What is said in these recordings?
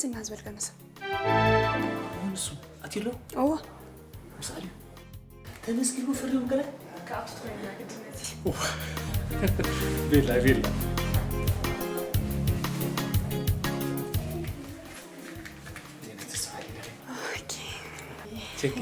ስና ዝበልከ መሰ ንሱ ኣትሎ እዎ ምስ ኣልዩ ተመስጊኑ ፍርዲ ገለ ክኣቱ ትኮይና ግድነት ቤላ ቤላ ኦኬ ቼክ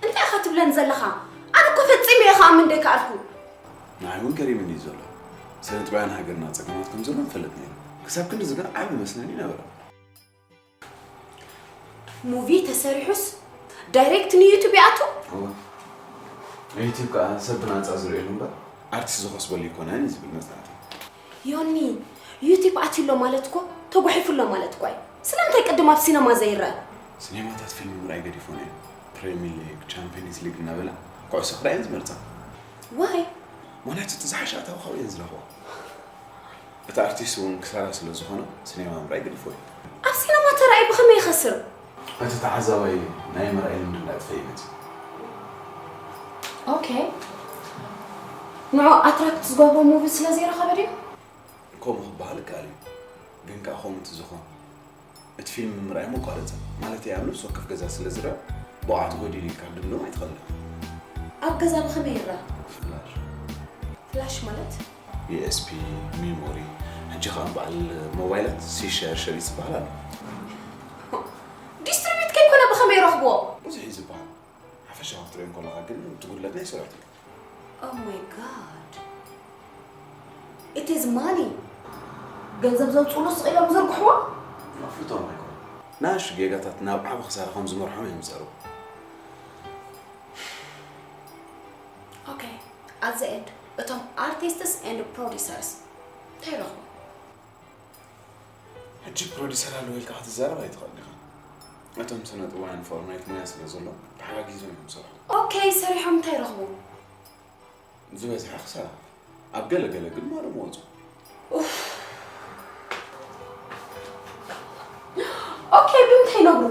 እንታይ ኢኻ ትብለኒ ዘለኻ? ኣነ እኮ ፈጺመ እየ ክኣምን ዘይከኣልኩ። ንዓይ እውን ገሪምኒ እዩ ዘሎ። ስነ ጥበባውያን ሃገርና ጸገማት ከም ዘሎ ንፈልጥ ነይሩ። ክሳብ ክንድዚ ግን ዓቢ መስነን ይነበረ። ሙቪ ተሰሪሑስ ዳይሬክት ንዩቱብ ይኣቱ? እወ። ዩቲብ ከኣ ሰብ ብናጻ ዝርእየሉ እምበር ኣርቲስት ዝኸስበሉ ኣይኮነን እዩ ዝብል መጽናዕቲ። ዮኒ፣ ዩቲብ ኣትዩሎ ማለት እኮ ተጓሒፉሎ ማለት እኮ እዩ። ስለምንታይ ቅድም ኣብ ሲነማ ዘይረአ? ሲኔማታት ፊልም ምርኣይ ገዲፎን እዮም። ፕሪሚየር ሊግ፣ ቻምፒየንስ ሊግ እናበላ ኩዕሶ ክርኣየን ዝመርጻ። ዋይ? ምኽንያቱ እቲ ዝሓሸ ኣታዊ ካብኡ እየን ዝረኽባ። እቲ ኣርቲስት እውን ክሳራ ስለ ዝኾነ ሲኔማ ምርኣይ ገዲፎ እዩ። ኣብ ሲነማ ተራእዩ ብኸመይ ይኸስር? እቲ ተዓዛባይ ናይ ምርኣይ ልምዲ እንዳጥፈ ይመጽእ። ኦኬ። ንዑ ኣትራክት ዝገብሮ ሙቪ ስለ ዘይረኸበ ድዩ? ከምኡ ክበሃል ይከኣል እዩ። ግን ከኣ ከምኡ እቲ ዝኾን እቲ ፊልም ምርኣይ መቋረጸ። ማለት ኣብ ነፍሲ ወከፍ ገዛ ስለ ዝረአ ብቕዓቱ ጎዲሉ ኢልካ ክትድምድም ኣይትኽእልን። ኣብ ገዛ ብኸመይ ይረአ? ፍላሽ፣ ፍላሽ ማለት? ዩ ኤስ ቢ፣ ሚሞሪ፣ ሕጂ ከኣ በዓል ሞባይላት ሲሸር ሸሪጥ ዝበሃል ኣሎ። ዲስትሪቢዩት ከይኮነ ብኸመይ ይረኽብዎ? ብዙሕ እዩ ዝበሃል። ሓፈሻዊ ክትሪኦ እንከለኻ ግን እቲ ጉድለት ናይ ስራሕ እዩ። Oh my God. It is money. ገንዘብ ዘውፅእሉ ስቕ ኢሎም ዝርግሕዎ? ኣፍልጦም ኣይኮነ። ናሽ ጌጋታት ናብ ዓቢ ክሳራ ከም ዝመርሖም እዮም ዝዛረቡ። Okay. At the end እቶም artists and producers እንታይ ረኽቡ? ሕጂ ፕሮዲሰር ኣለዎ ኢልካ ክትዛረብ ኣይትኽእል ኢኻ። እቶም ስነ ጥበባውያን ፎርናይት ሙያ ስለ ዘሎ ተሓጋጊዞም እዮም ዝሰርሑ። Okay፣ ሰሪሖም እንታይ ረኽቡ? ዝበዝሐ ክሳራ። ኣብ ገለ ገለ ግን ማሎም ወፁ። Okay፣ ብምንታይ ይነብሩ?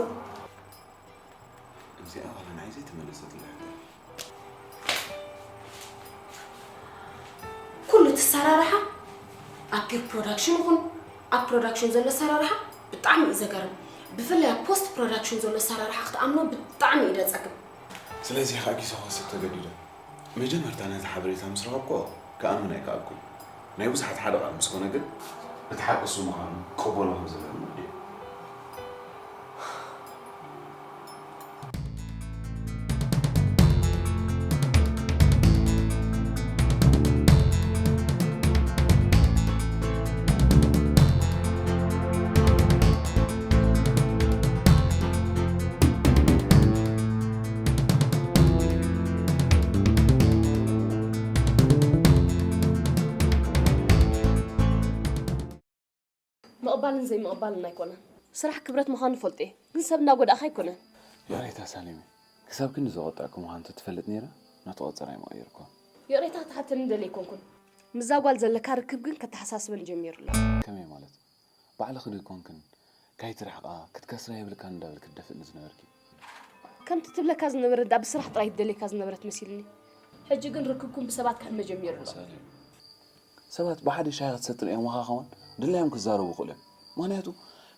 እዚኣ ዋላ ንዓይ ዘይተመለሰትላ ሕቶ። ኩሉ እቲ ኣሰራርሓ ኣብ ፒር ፕሮዳክሽን ይኹን ኣብ ፕሮዳክሽን ዘሎ ኣሰራርሓ ብጣዕሚ እዩ ዘገርም። ብፍላይ ኣብ ፖስት ፕሮዳክሽን ዘሎ ኣሰራርሓ ክትኣምኖ ብጣዕሚ እዩ ዘጸግም። ስለዚ ኢኻ ጊሰ ክወስድ ተገዲደ። መጀመርታ ነዚ ሓበሬታ ምስ ረኸብኩ ክኣምን ኣይከኣልኩን። ናይ ብዙሓት ሓደ ቃል ምስ ኮነ ግን እቲ ሓቂ እሱ ምዃኑ ክቕበሎ ከም ዘለኒ ወዲኤ። ምቕባልን ዘይምቕባልን ኣይኮነን። ስራሕ ክብረት ምዃኑ እፈልጥ እየ፣ ግን ሰብ እናጎዳእኻ ኣይኮነን። ይቕሬታ ሳሌም፣ ክሳብ ክንዲ ዘቖጠዕኩ ምዃኑ እንተትፈልጥ ነይረ፣ ነቲ ቆጸራ ኣይምቐየርኩን። ይቕሬታ ክትሓተኒ ደልየ ኣይኮንኩን። ምስዛ ጓል ዘለካ ርክብ ግን ከተሓሳስበኒ ጀሚሩ ኣሎ። ከመይ ማለት? ባዕልኺ ዶ ኣይኮንክን ካይትርሕቓ ክትከስራ የብልካን እንዳበልኪ ትደፍእኒ ዝነበርኪ? ከምቲ ትብለካ ዝነበረት ደኣ ብስራሕ ጥራይ ትደልየካ ዝነበረት መሲልኒ። ሕጂ ግን ርክብኩም ብሰባት ክሕመ ጀሚሩ ኣሎ። ሳሌም፣ ሰባት ብሓደ ሻሂ ክትሰቲ ርእዮምኻ ከማን ድላዮም ክዛረቡ ይኽእሉ እዮም። ምኽንያቱ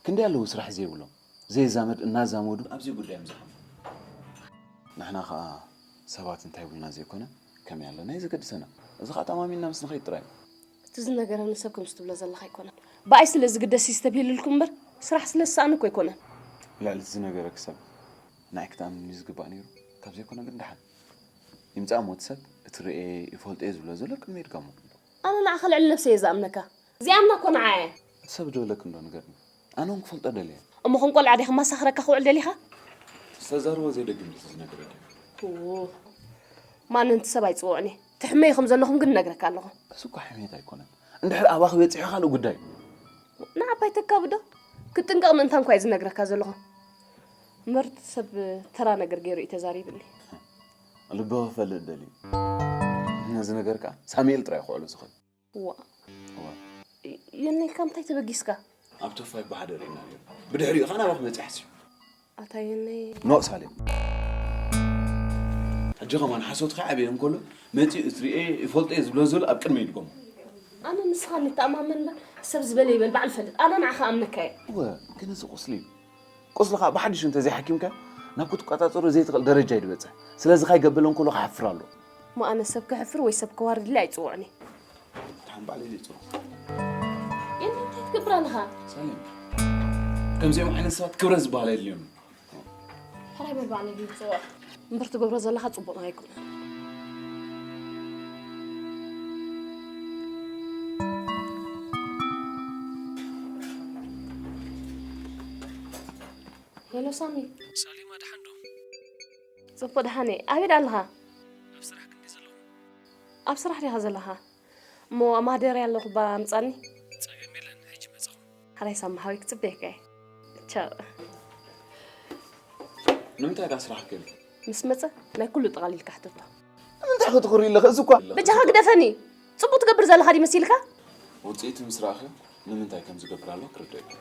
ክንደይ ኣለዉ ስራሕ ዘይብሎም፣ ዘይዛመድ እናዛመዱ ኣብዚ ጉዳዮም ዝሓሙ። ንሕና ኸኣ ሰባት እንታይ ይብሉና ዘይኮነ ከመይ ኣለና እዩ ዘገድሰና። እዚ ኸኣ ተኣማሚንና ምስ ንኸይድ ጥራይ እዩ። እቲ ዝነገረኒ ሰብ ከምዚ ትብሎ ዘለኻ ኣይኮነን። ብኣይ ስለ ዝግደስ እዩ ዝተብሂልልኩም እምበር ስራሕ ስለ ዝሰኣነ እኮ ኣይኮነን። ልዕሊ እቲ ዝነገረኪ ሰብ ንዓይ ክትኣምንኒ ዝግባእ ነይሩ። ካብ ዘይኮነ ግን ደሓን። ይምጻእ እሞ እቲ ሰብ እቲ ርእየ ይፈልጦ እየ ዝብሎ ዘሎ ቅድመ ይድገሞ። ኣነ ንዓኻ ልዕሊ ነብሰይ እየ ዝኣምነካ። እዚኣምና እኮ ንዓ እያ። ሰብ ጆለክ እንዶ ንገርኒ። ኣነ እውን ክፈልጦ ደልየ። እሞ ከም ቆልዓ ዲኻ ማሳኽረካ ክውዕል ደሊኻ? ዝተዛረቦ ዘይደግም ድዩ ዝነግረኒ? ኡ፣ ማንንቲ ሰብ ኣይጽውዕን እየ። ትሕመዩ ከም ዘለኹም ግን እነግረካ ኣለኹ። እዚ እኮ ሕሜት ኣይኮነን። እንድሕር ኣባኺ በጺሑ ካልእ ጉዳይ። ንዓባይ ተካብዶ? ክትጥንቀቕ ምእንታን እኳ እየ ዝነግረካ ዘለኹ። ምርት ሰብ ተራ ነገር ገይሩ እዩ ተዛሪብኒ። ልቢ ክፈልጥ ደልዩ። ነዚ ነገር ከኣ ሳሙኤል ጥራይ ክውዕሎ ዝኽእል። ዋ። ዋ። የነይ ካብ እንታይ ተበጊስካ? ኣብ ተፋይ ብሓደ ርኢና ነይሩ። ብድሕሪኡ ከኣ ናባኹ መጺእ ሓሲቡ። ኣታ የነይ። ኖእ ሳሌም። ሕጂ ከማን ሓሶትካ ዓብየ እንከሎ መጺኡ እትርእየ ይፈልጦ እየ ዝብሎ ዝብል ኣብ ቅድመይ ይድገሞ። ኣነ ንስኻ ንተኣማመን እምበር ሰብ ዝበለ ይበል ባዕሉ ይፈልጥ። ኣነ ንዓኻ ኣምነካ እየ። እወ፣ ግን እዚ ቁስሊ እዩ። ቁስልኻ ብሓድሽ እንተዘይሓኪምካ ናብ ክትቆጻጸሮ ዘይትኽእል ደረጃ እዩ ዝበጽሕ። ስለዚ ካይገበለ እንከሎ ክሓፍር ኣሎ። እሞ ኣነ ሰብ ከሕፍር ወይ ሰብ ከዋርድለይ ኣይጽውዕን እየ። ድሓን ባዕለይ ዘይጽውዕ። የንተ እንታይ ትገብር ኣለኻ? ሳሌም፣ ከምዚኦም ዓይነት ሰባት ክብረት ዝበሃል ኣየድልዮምን። ሕራይ በል ባዕለይ ዘይጽውዕ። እምበር ትገብሮ ዘለኻ ጽቡቕ ኣይኮነን። ሄሎ ሳሚ። ሳሌማ ደሓን ዶ? ጽቡቕ ደሓን እየ። ኣበይ ደኣ ኣለኻ? ኣብ ስራሕ ክንዲ ዘለኹ። ኣብ ስራሕ ዲኻ ዘለኻ? እሞ ማህደርያ ኣለኹ፣ ባ ኣምጻኒ። ጸገም የለን፣ ሕጂ መጻኹ። ሓራይ ሳሚ ሓወይ ክጽበየካ እየ። ቻው። ንምንታይ ዳ ስራሕ ከይዱ? ምስ መጸ ናይ ኩሉ ጠቓሊልካ ሕተቶ። ንምንታይ ክትኹሪ ኣለኺ? እዚ እኳ በጃኻ ግደፈኒ። ጽቡቕ ትገብር ዘለኻ ድዩ መሲልካ? ውጽኢቱ ምስ ረኣኺ ንምንታይ ከም ዝገብር ኣሎ ክርድእ እዩ።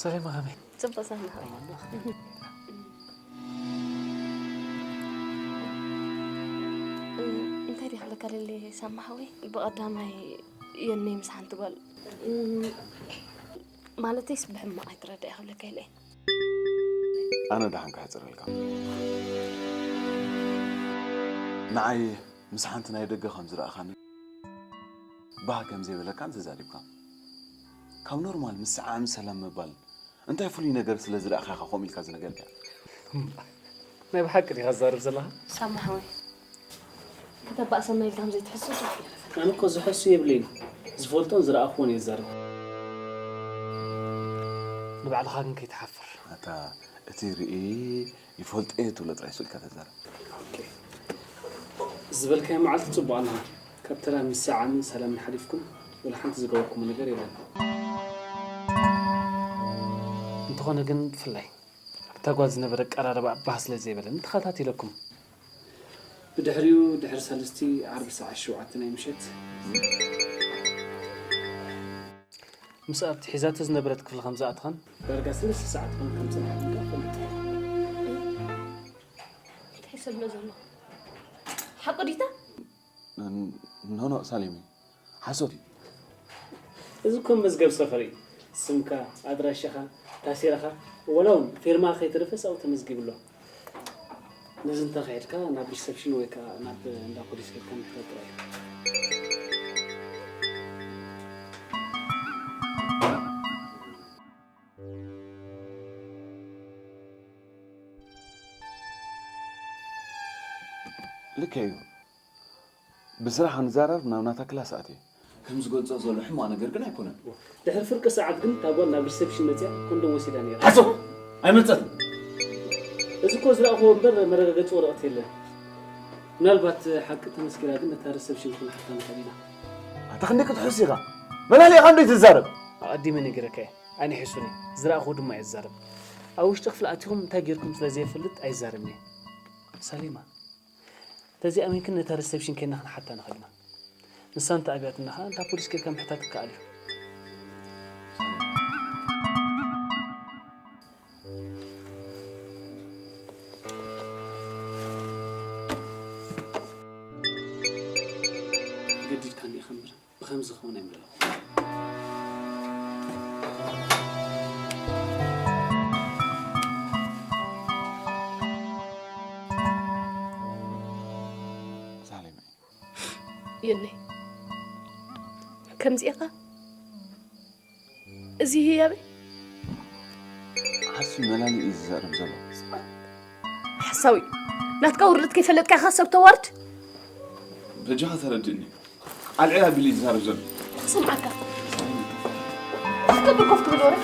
ሰላም ማሚ። ጽቡቕ ሰላም። እንታይ ዲኻ ለካ ለለ ሳማ ሓወይ? ብቐዳማይ የነይ ምስ ሓንቲ ጓል፣ እም፣ ማለተይስ ብሕማቕ ኣይትረዳእ ክብለካ ኢለ እየ። ኣነ ደሓን ክሕጽረልካ። ንዓይ ምስ ሓንቲ ናይ ደገ ከም ዝረኣኻኒ፣ ባህ ከም ዘይበለካን ተዛሪብካ። ካብ ኖርማል ምስዓዓም ሰላም ምባል እንታይ ፍሉይ ነገር ስለ ዝረኣኻ ኢኻ ከምኡ ኢልካ ዝነገርካ? ናይ ብሓቂ ዲኻ ትዛረብ ዘለኻ? ሳማ ሓወይ፣ ከተባእሰና ኢልካ ከም ዘይትሕስብ ጽሑፍ ይረፈ። ኣነ እኮ ዝሕሱ የብለይን። ዝፈልጦን ዝረኣኽዎን እየ ዝዛረብ። ንባዕልኻ ግን ከይትሓፍር። ኣታ እቲ ርኢ ይፈልጦ እየ ትብሎ ጥራይ ስኢልካ ተዛረብ። ኦኬ። ዝበልካዮ መዓልቲ ጽቡቕ ኣለኻ። ካብ ተራ ምስዓምን ሰላምን ሓሊፍኩም ወላ ሓንቲ ዝገበርኩሞ ነገር የለን። እንተኾነ ግን ብፍላይ እታ ጓል ዝነበረ ኣቀራርባ ባህ ስለ ዘይበለኒ ተኸታቲለኩም። ብድሕሪኡ ድሕሪ ሰልስቲ ዓርቢ ሰዓት ሸውዓተ ናይ ምሸት ምስ ኣብቲ ሒዛቶ ዝነበረት ክፍሊ ከም ዝኣተኻን ዳርጋ ሰለስተ ሰዓት እውን ከም ዝጸንሐ ግን ኣፈልጥ። እንታይ ሰብ ኣሎ ዘሎ? ሓቂ ዲታ? ኖ፣ ኖ፣ ሳሌሚ። ሓሶት እዩ። እዚ እኮ መዝገብ ሰፈር እዩ። ስምካ፣ ኣድራሻኻ፣ ታሴራኻ፣ ወላ እውን ፌርማ ከይተረፈስ ኣብኡ ተመዝጊቡ ኣሎ። ነዚ እንተኽሒድካ ናብ ሪሰፕሽን ወይ ከዓ ናብ እንዳ ፖሊስ ከድካ ምሕታት ጥራይ እዩ። ልክዕ እዩ። ብስራሕ ክንዛረብ ናብ ናታ ክላስ ኣትየ። ከም ዝገልጾ ዘሎ ሕማቕ ነገር ግን ኣይኮነን። ድሕሪ ፍርቂ ሰዓት ግን እታ ጓል ናብ ሪሰፕሽን መጺኣ ኮንዶም ወሲዳ ነይራ። ሓሶት! ኣይመጸትን። እዚ እኮ ዝረኣኽዎ እምበር መረጋገጺ ወረቐት የለን። ምናልባት ሓቂ ተመስኪራ ግን ነታ ሪሰፕሽን ክንሓታ ንኽእል ኢና። ኣታ ክንደይ ክትሕሱ ኢኻ? መላሊእኻ እንዶ ትዛረብ? ኣቐዲመ ነጊረካ እየ። ኣይንሒሱን እየ። ዝረኣኹዎ ድማ እየ ዝዛረብ። ኣብ ውሽጢ ክፍሊ ኣቲኹም እንታይ ጌርኩም ስለ ዘይፈልጥ ኣይዛረብን እየ። ሳሌማ፣ ተዘይኣሚንክን ነታ ሪሰፕሽን ኬድና ክንሓታ ንኽእል ኢና። ንሳ እንተ ኣብያትና ኸኣ፣ እንታ ፖሊስ ኬድካ ምሕታት ይከኣል እዩ። ገዲድካኒ ኢኻ እምበር፣ ብኸምዚ ክኸውን ኣይምደለኹን። ሳሌማይ። የኔ፣ ከምዚ ኢኻ? እዚ ህያበይ? ሓሱ መላሊ እዩ ዝዛረብ ዘሎ። ሓሳዊ፣ ናትካ ውርደት ከይፈለጥካ ኢኻ ሰብ ተዋርድ? በጃኻ ተረድእኒ። ኣልዕል ኣቢሉ እዩ ዝዛረብ ዘሎ። ክሰምዓካ። ክትብል ኮፍ ትብል ወረ።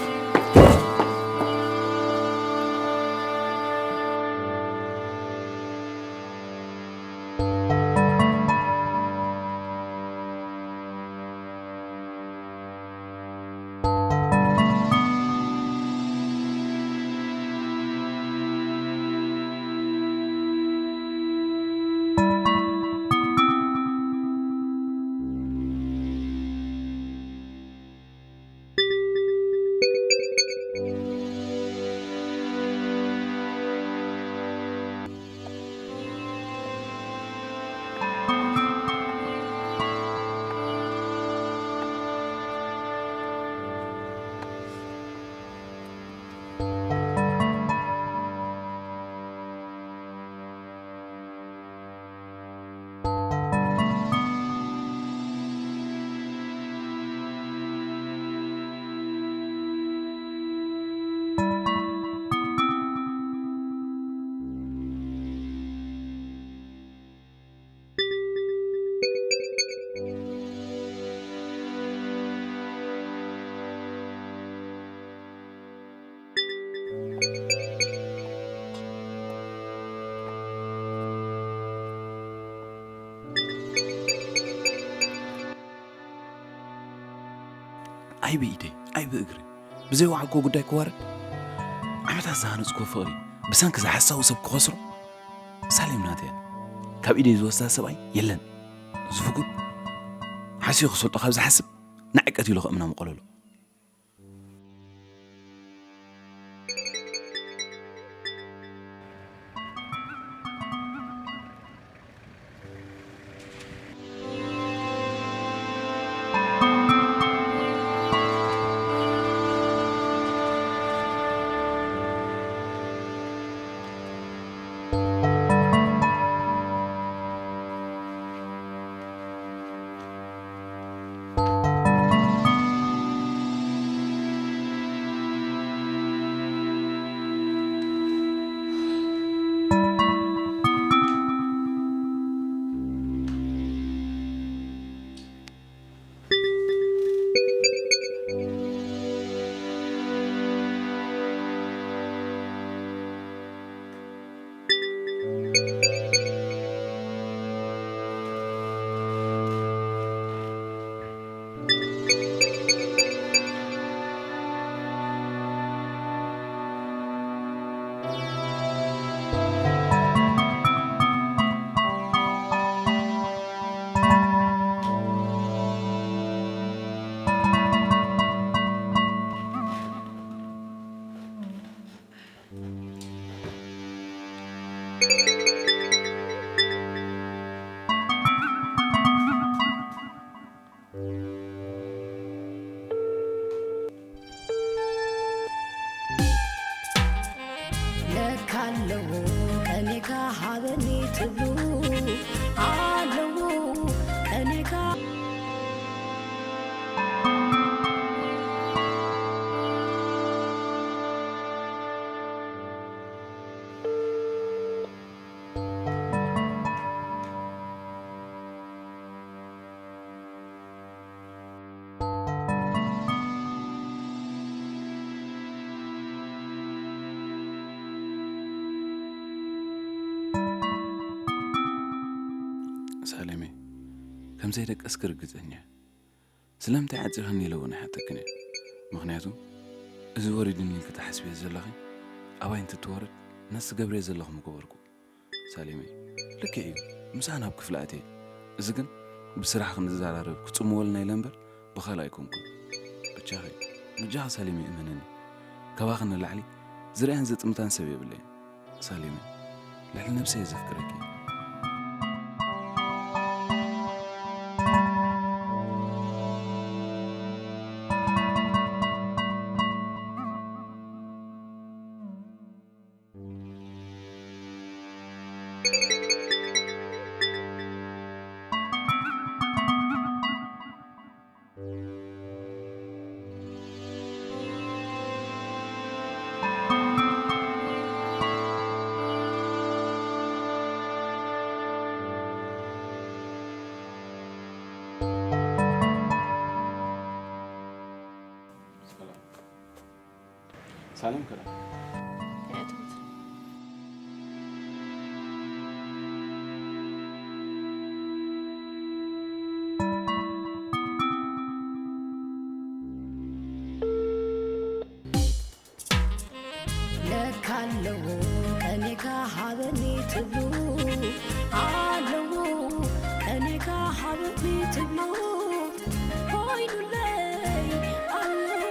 ኣይ ብኢደይ ኣይ ብእግሪ ብዘይወዓልክዎ ጉዳይ ክዋረድ፣ ዓመታት ዝሃነፅክዎ ፍቕሪ ብሰንኪ ዝሓሳዊ ሰብ ክኸስሮ። ሳሌም ናተያ፣ ካብ ኢደይ ዝወስዳ ሰብኣይ የለን። እዚ ፍጉር ሓስዮ ክሰልጦ ካብ ዝሓስብ፣ ንዓይ ቀቲሉ ከእምና ምቆለሎ። ለካ ኣለዉ ቀኔካ ሃበኒ ትብሉ ኣለዉ ቀኔካ። ሳሌመይ፣ ከም ዘይደቀስኪ ርግጸኛ እየ። ስለምንታይ ዓጺኽኒ ኢለ እውን ኣይሓተክን እየ። ምኽንያቱ እዚ ወሪድኒ ኢልኪ ትሓስብዮ ዘለኺ ኣባይ እንትትወርድ ነቲ ዝገብርዮ ዘለኹ ምገበርኩ። ሳሌመይ፣ ልክዕ እዩ፣ ምሳኣ ናብ ክፍሊ ኣትየ። እዚ ግን ብስራሕ ክንዘራረብ ክጽምወልና ኢለ እምበር ብኻልእ ኣይኮንኩን። ብቻኺ፣ ብጃኺ ሳሌመይ እመንኒ። ካባኺ ንላዕሊ ዝርእያን ዝጥምታን ሰብ የብለይን። ሳሌመይ፣ ልዕሊ ነብሰይ እየ ዘፍቅረኪ። ሰላም። ሳሌም ከላ። ለካ ኣለዉ ቀኔካ ሃበኒ ትብሉ ኣለዉ ቀኔካ ሃበኒ ትብሉ ኮይኑለይ ኣለዉ።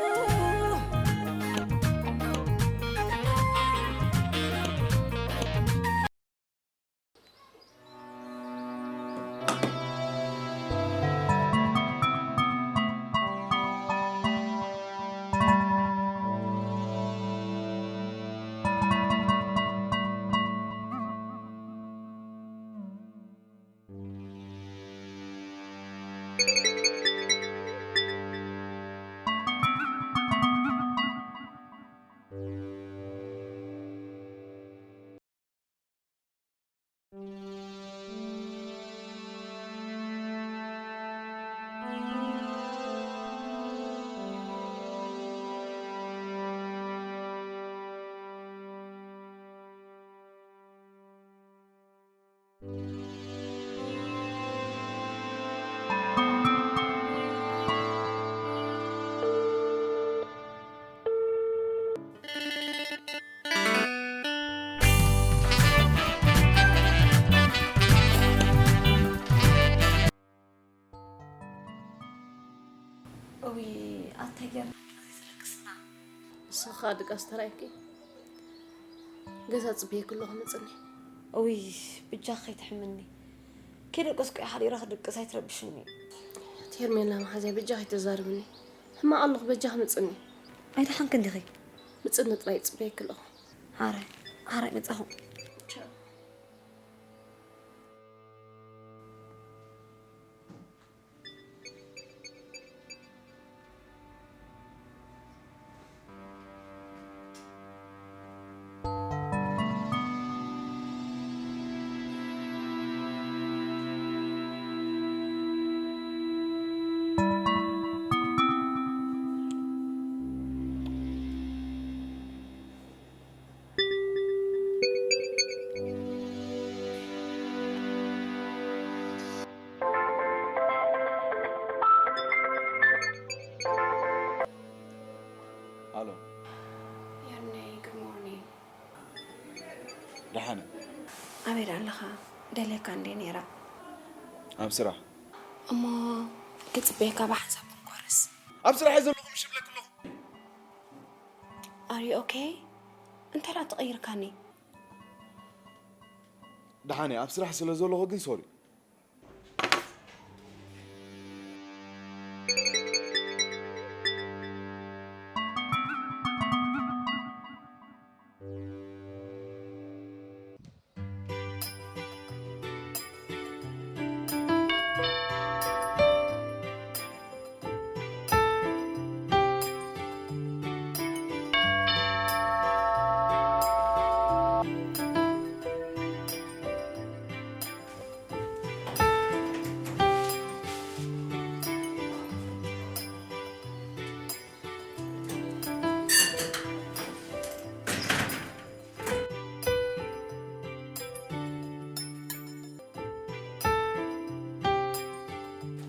እውይ ኣታ ጌርና እዚ ዝለቅስና። ንስኺ ከኣ ድቃስ ተራእይኪ ገዛ ጽበየኪ ኣለኹ ምጽኒ። እውይ ብጃኺ ከይትሕምኒ። ከይደቀስኩ እየ ሓዲረ ክድቅስ ኣይትረብሽኒ። እቲ ሄርሜላ መሓዛይ በጃኺ ኣይተዛርብኒ። ሕማቕ ኣለኹ በጃኺ ምጽኒ። ኣይደሓንክን ዲኺ? ምጽኒ ጥራይ ጽበየኪ ኣለኹ። ሓራይ ሓራይ መጻኹ። ኣሎ። የርነይ፣ good morning። ደሓነ። ኣበይ ደኣ ኣለኻ? ደልየካ እንዴ ነይራ። ኣብ ስራሕ። እሞ ክጽበየካ ብሓንሳብ ክንኮርስ። ኣብ ስራሕ እየ ዘለኹ ምሽ ብለክ ኣለኹ። Are you okay? እንታይ ደኣ ተቐይርካኒ? ደሓነ ኣብ ስራሕ ስለ ዘለኹ ግን ሶሪ።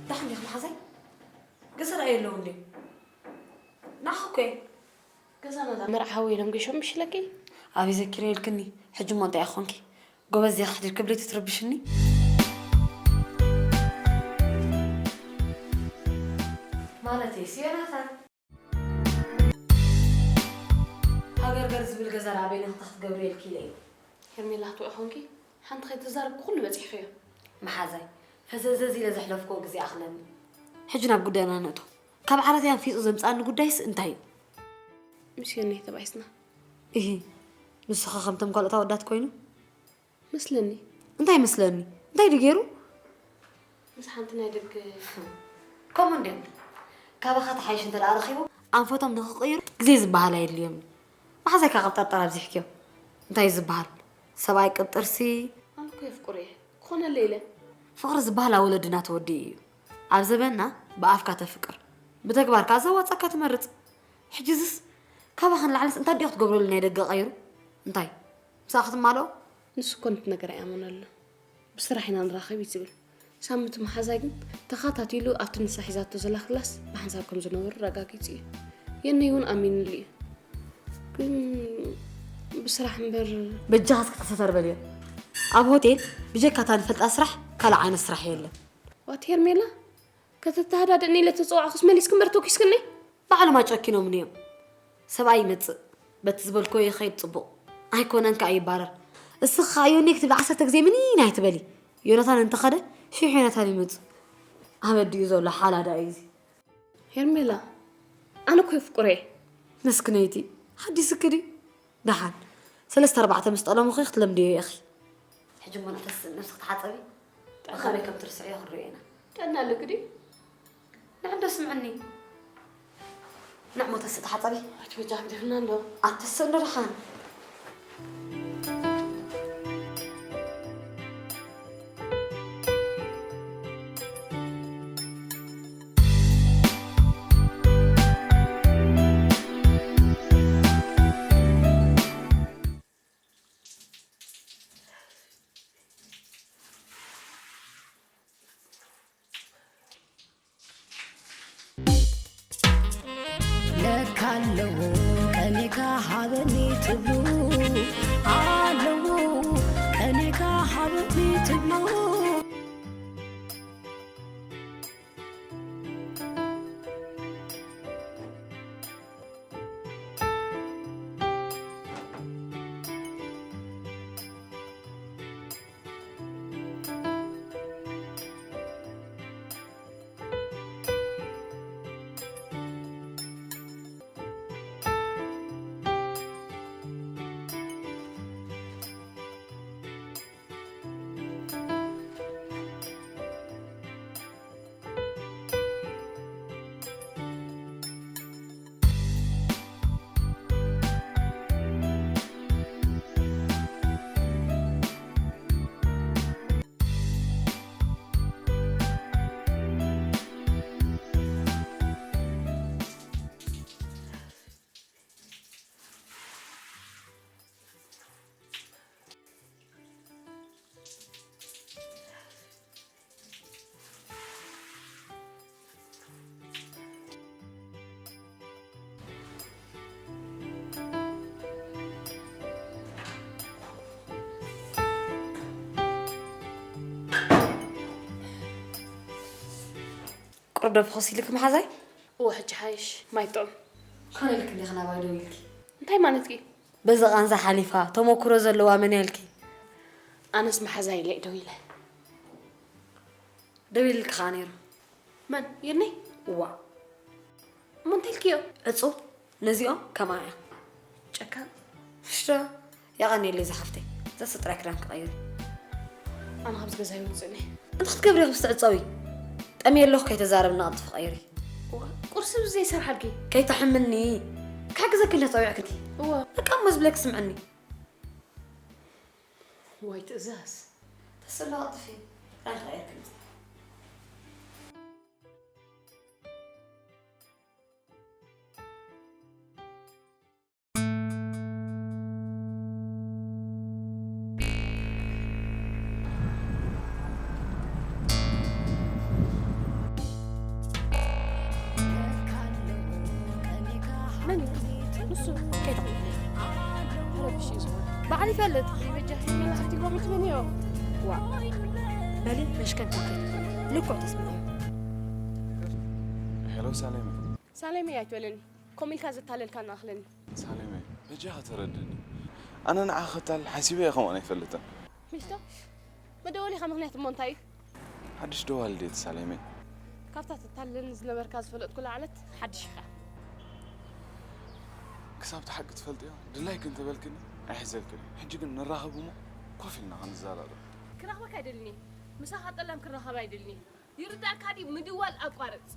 ዳሕን ዲኻ መሓዛይ? ገዛ ደኣ የለውን ድዩ? ንዓኻ መርዓ ሓወይ ኢሎም ገሾም ምሽለኪ? ኣበይ ዘኪረ ኢልክኒ? ሕጂ እሞ እንታይ ኢኾንኪ? ጎበዝ ዲኻ ሕዲር ክብለይቲ ትርብሽኒ? ማለተይስ ዮናታን። ሃገር ገር ዝብል ገዛ ርኣ በይንኺ እንታይ ክትገብሪ ኢልኪ ኢለ እዩ። ሄርሜላ ክትውዒ ኾንኪ? ሓንቲ ከይተዛረብኩ ኩሉ በጺሕኽዮ። መሓዛይ፣ ፈዘዘዝ ኢለ ዘሕለፍክዎ ግዜ ኣኽለኒ። ሕጂ ናብ ጉዳይና ንእቶ። ካብ ዓረትያን ፊጹ ዘምጽኣኒ ጉዳይስ እንታይ እዩ? ምስ ዮናይ ተባኢስና። እሂ፣ ንስኺ ከምቶም ካልኦት ኣወዳት ኮይኑ? መስለኒ። እንታይ መስለኒ? እንታይ ድዩ ገይሩ? ምስ ሓንቲ ናይ ደገ። ከምኡ እንድዮም። ካባኻ ተሓይሽ እንተ ደኣ ረኺቡ፣ ኣንፈቶም ንኽቕይሩ ግዜ ዝበሃል ኣየድልዮም። መሓዛይ ካብ ጠርጠር ኣብዚሕክዮ። እንታይ እዩ ዝበሃል? ሰብኣይ ቅብ ጥርሲ። ኣነ እኮ የፍቅሮ እየ። ክኾነለይ ኢለ። ፍቕሪ ዝበሃል ኣብ ወለድና ተወዲኡ እዩ። ኣብ ዘበንና ብኣፍካ ተፍቅር፣ ብተግባር ከኣ ዘዋጸካ ትመርጽ። ሕጂ እዝስ ካባኺ ንላዕልስ እንታይ ዲኹ ትገብረሉ ናይ ደገ ቀይሩ? እንታይ? ምሳኺ ትማልኦ? ንሱ እኮ ነቲ ነገር ኣይኣመነሉን። ብስራሕ ኢና ንራኸብ እዩ ዝብል። ሳሚ እቲ መሓዛይ ግን ተኻታቲሉ ኣብቲ ንሳ ሒዛቶ ዘላ ክላስ ብሓንሳብ ከም ዝነበሩ ኣረጋጊጹ እዩ። የነይ እውን ኣሚኑሉ እዩ። ግን ብስራሕ እምበር። በጃኻ እስኪ ተሰተር በልዮ። ኣብ ሆቴል ብጀካ እታ ንፈልጣ ስራሕ ካልእ ዓይነት ስራሕ የለን። ዋት ሄርሜላ? ከተተሃዳድእኒ ኢለ ተጸዋዕኩስ መሊስኪ እምበር ተኪስክኒ? ባዕሎም ኣጨኪኖምኒ እዮም። ሰብኣይ ይመጽእ፣ በቲ ዝበልክዎ ይኸይድ ጽቡቕ። ኣይኮነን ከኣ ይባረር። እስኺ ከኣ ዮኒ ክትብሊ ዓሰርተ ግዜ ምኒን ኣይትበሊ። ዮናታን እንተኸደ ሽሕ ዮናታን ይመጽእ። ኣበዲኡ ዘሎ ሓላዳ እዩ እዚ። ሄርሜላ፣ ኣነ እኮ የፍቅሮ እየ። መስክነይቲ፣ ሓዲስኪ ድዩ? ደሓን፣ ሰለስተ ኣርባዕተ ምስ ጠለሙኺ ክትለምድዮ ኢኺ። ሕጂ እሞ ንተስእ ነብስኺ ተሓጸቢ። ብኸመይ ከም ትርስዕዮ ክንሪኦ ኢና። ጥዕና ኣለኪ ድዩ? ንዕንዶ ስምዕኒ። ንዕሞ ተስእ ተሓጸቢ። ኣቲ በጃ ክደፍና ኣሎ። ኣትስእ እንዶ ደሓን። ለካ ኣለዉ ቀኔካ ሃበኒ ትብሉ፣ ኣለዉ ቀኔካ ሃበኒ ትብሉ። ቁርደፍ ኾስ ኢልክ መሓዛይ? እወ፣ ሕጂ ሓይሽ፣ ማይ ጥዑም። ኮነ ኢልክ እንዲኻ ናባይ ደው ኢልኪ? እንታይ ማለትኪ? በዚ ቃንዛ ሓሊፋ፣ ተመኩሮ ዘለዋ መን ያልኪ? ኣነስ መሓዛይ ኢለ ደው ኢለ። ደው ኢልልኪ ኸኣ ነይሩ። መን? የነይ? እዋ። እሞ እንታይ ኢልክዮ? ዕጹ፣ ነዚኦም ከምኣ እያ። ጨካን። ፍሽቶ፣ የቐንየለይ ዝሓፍተይ። ዘስጥራይ ክዳን ክቐይር። ኣነ ካብዚ ገዛ ይወጽእ እየ። እንታይ ክትገብሪ ኢኺ ምስ ትዕጸዊ? ጠምየ ኣለኹ ከይተዛረብና ቅልጥፍ ቀይሪ። እዋ፣ ቁርሲ ብዘይ ሰርሓልኪ። ከይተሕምኒ። ክሕግዘኪ እንደ ጸዊዕክኒ። እዋ። በቃ እሞ ዝብለኪ ስምዕኒ። ዋይ ትእዛዝ። ተስሎ ቅልጥፊ። ክዳን ክቐይር ክምጽእ። መን እዩ? ንሱ። ከይታ በለት ይበጃ መላእኽቲ ጎሚት ምን እዮ ዋ በሊ መሽከን ትክል ልኮ ተስምዑ ሄሎ ሳሌም ሳሌም እያ ኣይትበለኒ ኮሚልካ ዘታለልካ ንኣኽለኒ ሳሌም በጃኻ ተረድኒ ኣነ ንዓ ክታል ሓሲበ እየ ከምኡን ኣይፈልጥን ሚስቶ መደወሊኻ ምክንያት እሞ እንታይ እዩ ሓድሽ ደዋል ድየ ተሳሌመይ? ካብታ ተታልለኒ ዝነበርካ ዝፈለጥኩላ ዕለት ሓድሽ ኢኻ። ክሳብ እቲ ሓቂ ትፈልጥዮ ድላይኪ እንተበልክኒ ኣይሕዘልክን እየ። ሕጂ ግን ንራኸብ እሞ ኮፍ ኢልና ክንዘራረብ። ክራኽበካ ኣይደልን እየ። ምሳኻ ጠላም ክራኸብ ኣይደልን እየ። ይርዳእካ ድዩ ምድዋል ኣቋርጽ።